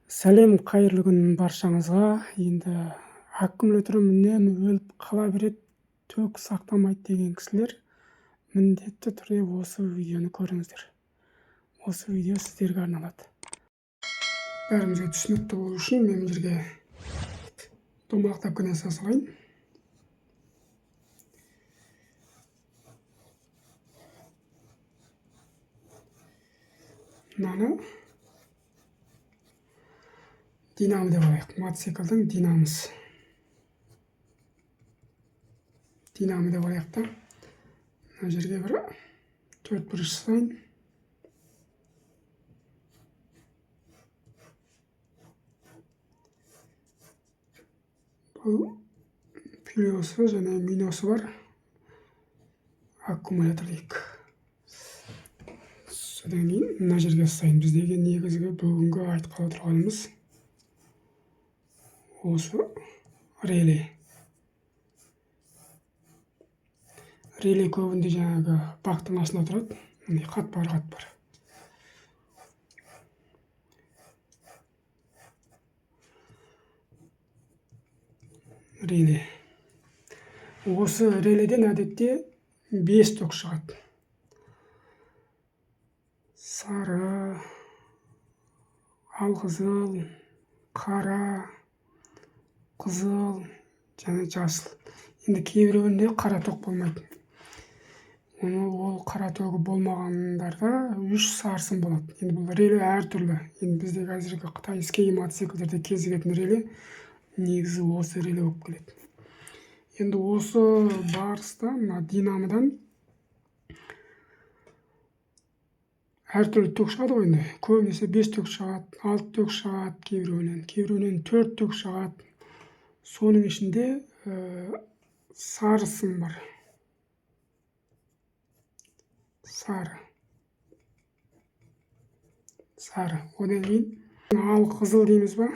Сәлем, қайырлы күн баршаңызға. Енді аккумуляторым үнемі өліп қала береді, ток сақтамайды деген кісілер міндетті түрде осы видеоны көріңіздер. Осы видео сіздерге арналады. Бәрімізге түсінікті болу үшін мен мына жерге домалақтап қана салайын. Мынаны динамо деп алайық. Мотоциклдің динамосы. Динамо деп алайық та. Мына жерге бір төрт бұрыш жасайын. Бұл плюсы және минусы бар аккумулятор дейік. Содан кейін мына жерге жасайын. Біздегі негізгі бүгінгі айтқалы отырғанымыз осы реле. Реле көбінде жаңағы бактың астында тұрады. Міне қатпар-қатпар. Реле. Осы реледен әдетте 5 ток шығады. Сары, алқызыл, қара, қызыл және жасыл. Енді кейбіреуінде қара ток болмайды. Оны ол қара тогы болмағандарда 3 сарысын болады. Енді бұл реле әртүрлі. Енді бізде қазіргі қытайский мотоциклдерде кезігетін реле негізі осы реле болып келеді. Енді осы барыста мына динамодан әртүрлі ток шығады ғой енді. Көбінесе 5 ток шығады, 6 ток шығады кейбіреуінен, кейбіреуінен 4 ток шығады. Соның ішінде сары сым бар. Сары. Сары. Одан кейін ал қызыл дейміз ба?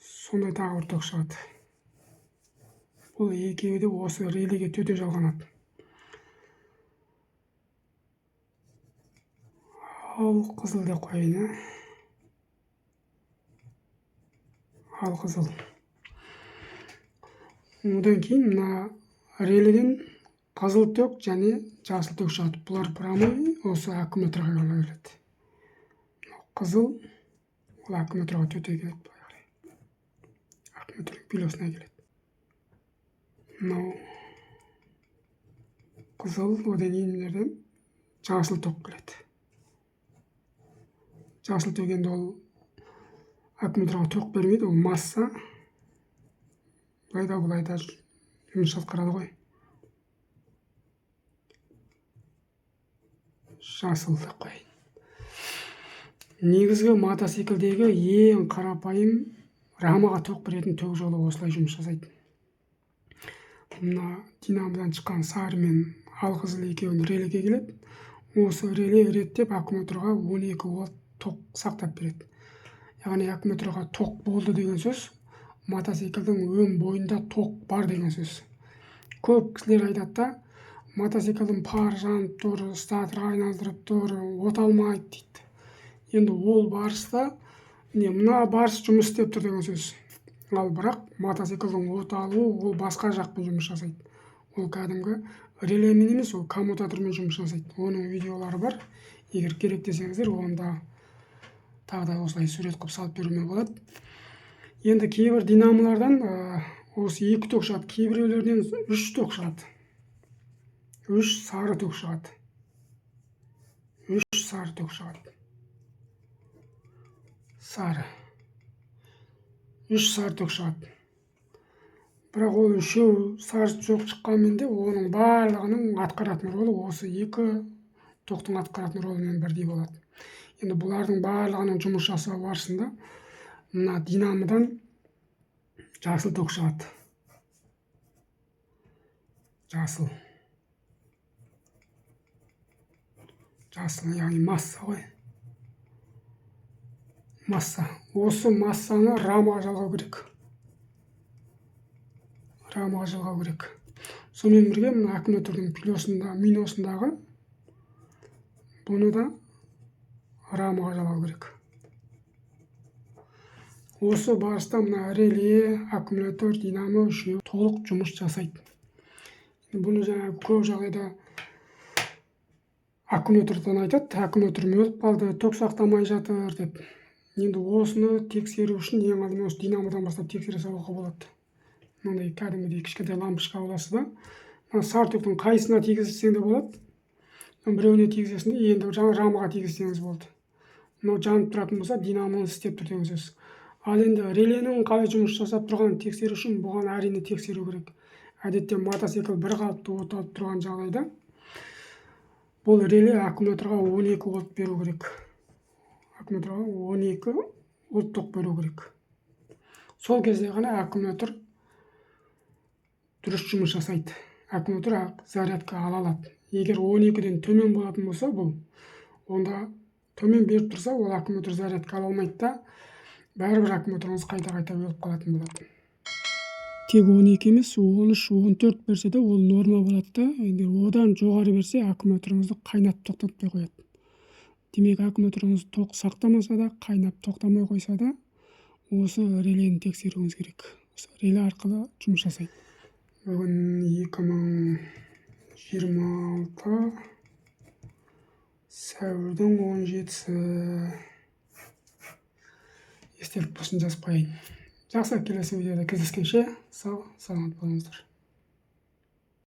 Сондай тағы бір ток шығады. Бұл екеуі де осы релеге төте жалғанады. Ал қызыл деп қояйын, ә? Ал қызыл. Одан кейін мына реледен қызыл ток және жасыл ток шығады. Бұлар прямой осы аккумуляторға келеді. Қызыл ол аккумуляторға төте келеді, былай қарай. Аккумулятордың плюсына келеді. Мынау қызыл, одан кейін мына жерден жасыл ток келеді. Жасыл ток енді ол аккумуляторға ток бермейді, ол масса. Былай да былай да жұмыс атқарады ғой. Жасыл деп қояйын. Негізгі мотоциклдегі ең қарапайым рамаға ток беретін ток жолы осылай жұмыс жасайды. Мына динамодан шыққан сары мен алқызыл екеуін релеге келеді. Осы реле реттеп аккумуляторға 12 вольт ток сақтап береді. Яғни аккумуляторға ток болды деген сөз, мотоциклдің өн бойында ток бар деген сөз. Көп кісілер айтады да, мотоциклдің пары жанып тұр, статорға айналдырып тұр, от алмайды дейді. Енді ол барыста, міне мына барыс жұмыс істеп тұр деген сөз. Ал бірақ мотоциклдің от алуы ол басқа жақпен жұмыс жасайды. Ол кәдімгі релемен емес, ол коммутатормен жұмыс жасайды. Оның видеолары бар. Егер керек десеңіздер, онда тағы да осылай сурет қылып салып беруіме болады. Енді кейбір динамолардан осы 2 ток шығады, кейбіреулерден 3 ток шығады. 3 сары ток шығады. 3 сары ток шығады. Сары. 3 сары ток шығады. Бірақ ол үшеу сары ток шыққанмен де оның барлығының атқаратын ролі осы 2 токтың атқаратын ролімен бірдей болады. Енді бұлардың барлығының жұмыс жасау барысында мына динамодан жасыл ток шығады. Жасыл. Жасыл, яғни масса ғой. Масса. Осы массаны рамаға жалғау керек. Рамаға жалғау керек. Сонымен бірге мына аккумулятордың плюсында, минусындағы бұны да рамаға жалғау керек. Осы барыста мына реле, аккумулятор, динамо үшеуі толық жұмыс жасайды. Бұны жаңағы көп жағдайда аккумулятордан айтады: аккумуляторым өліп қалды, ток сақтамай жатыр деп. Енді осыны тексеру үшін ең алдымен осы динамодан бастап тексере салуға болады. Мынандай кәдімгідей кішкентай лампочка аласыз да, мына сары токтың қайсысына тигізсең де болады, біреуіне тигізесің де, енді жаңа рамаға тигізсеңіз болды. Мынау жанып тұратын болса, динамоңыз істеп тұр деген сөз. Ал енді реленің қалай жұмыс жасап тұрғанын тексеру үшін бұған әрине тексеру керек. Әдетте мотоцикл бір қалыпты от алып тұрған жағдайда бұл реле аккумуляторға 12 вольт беру керек. Аккумуляторға 12 вольт ток беру керек. Сол кезде ғана аккумулятор дұрыс жұмыс жасайды, аккумулятор зарядка ала алады. Егер 12-ден төмен болатын болса, бұл онда төмен беріп тұрса, ол аккумулятор зарядка ала алмайды да, бәрібір аккумуляторыңыз қайта-қайта өліп қалатын болады. Тек 12 емес, 13, 14 берсе де, ол норма болады да. Енді одан жоғары берсе, аккумуляторыңызды қайнатып тоқтатпай қояды. Демек, аккумуляторыңыз тоқ сақтамаса да, қайнап тоқтамай қойса да, осы релені тексеруіңіз керек. Осы реле арқылы жұмыс жасайды. Бүгін 2026, сәуірдің 17-сі. Естелік болсын, жазып қояйын. Жақсы, келесі видеода кездескенше сау саламат болыңыздар.